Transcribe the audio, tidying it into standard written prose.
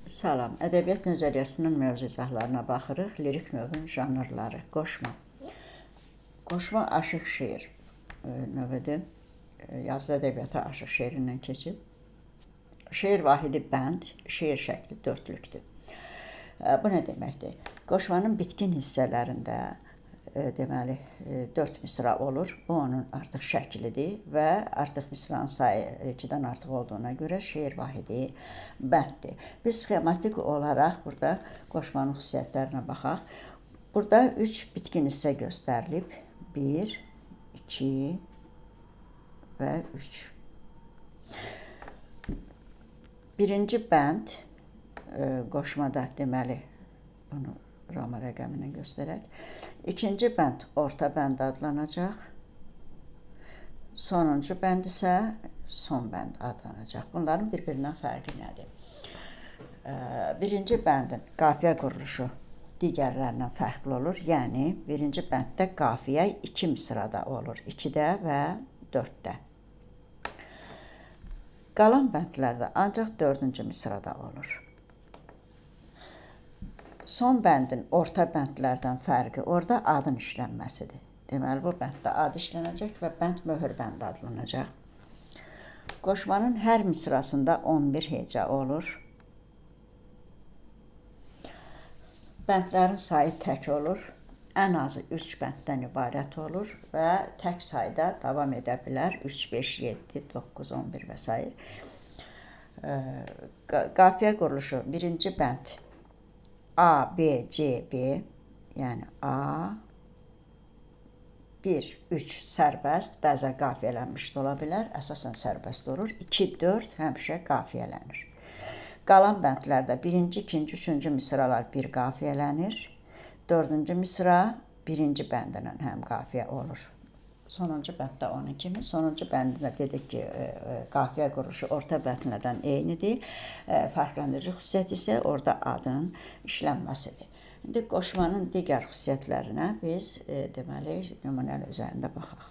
Salam. Ədəbiyyat nəzəriyyəsinin mövzu izahlarına baxırıq. Lirik növün janrları. Qoşma. Qoşma aşıq şeir növüdür. Yazılı ədəbiyyata aşıq şeirindən keçib. Şeir vahidi bənd, şeir şəkli dördlükdür. Bu nə deməkdir? Qoşmanın bitkin hissələrində deməli 4 misra olur. Bu onun artıq şəklidir və artıq misranın sayı 2-dən artıq olduğuna görə şeir vahidi bənddir. Biz sxematik olaraq burada qoşmanın xüsusiyyətlərinə baxaq. Burada 3 bitkin hissə göstərilib. 1, 2 və 3. Birinci bənd qoşmada deməli bunu Roma rəqəminə göstərək. İkinci bənd orta bənd adlanacaq. Sonuncu bənd isə son bənd adlanacaq. Bunların bir-birindən fərqi nədir? Birinci bəndin qafiyə quruluşu digərlərindən fərqli olur. Yəni, birinci bənddə qafiyə 2 misrada olur. 2-də və 4-də. Qalan bəndlərdə ancaq 4-cü misrada olur. Son bəndin orta bəndlərdən fərqi orada adın işlənməsidir. Deməli, bu bənddə ad işlənəcək və bənd möhür bəndi adlanacaq. Qoşmanın hər misrasında 11 heca olur. Bəndlərin sayı tək olur. Ən azı 3 bənddən ibarət olur və tək sayda davam edə bilər. 3, 5, 7, 9, 11 və s. Qafiyə quruluşu birinci bənd A, B, C, B, yəni A, 1, 3 sərbəst, bəzən qafiyələnmiş də ola bilər, əsasən sərbəst olur. 2, 4 həmişə qafiyələnir. Qalan bəndlərdə birinci, ikinci, üçüncü misralar bir qafiyələnir. Dördüncü misra birinci bəndlə həm qafiyə olur. Sonuncu bənddə onun kimi. Sonuncu bəndində dedik ki, qafiyə quruluşu orta bəndlərdən eynidir. Fərqləndirici xüsusiyyət isə orada adın işlənməsidir. İndi qoşmanın digər xüsusiyyətlərinə biz deməli nümunələr üzərində baxaq.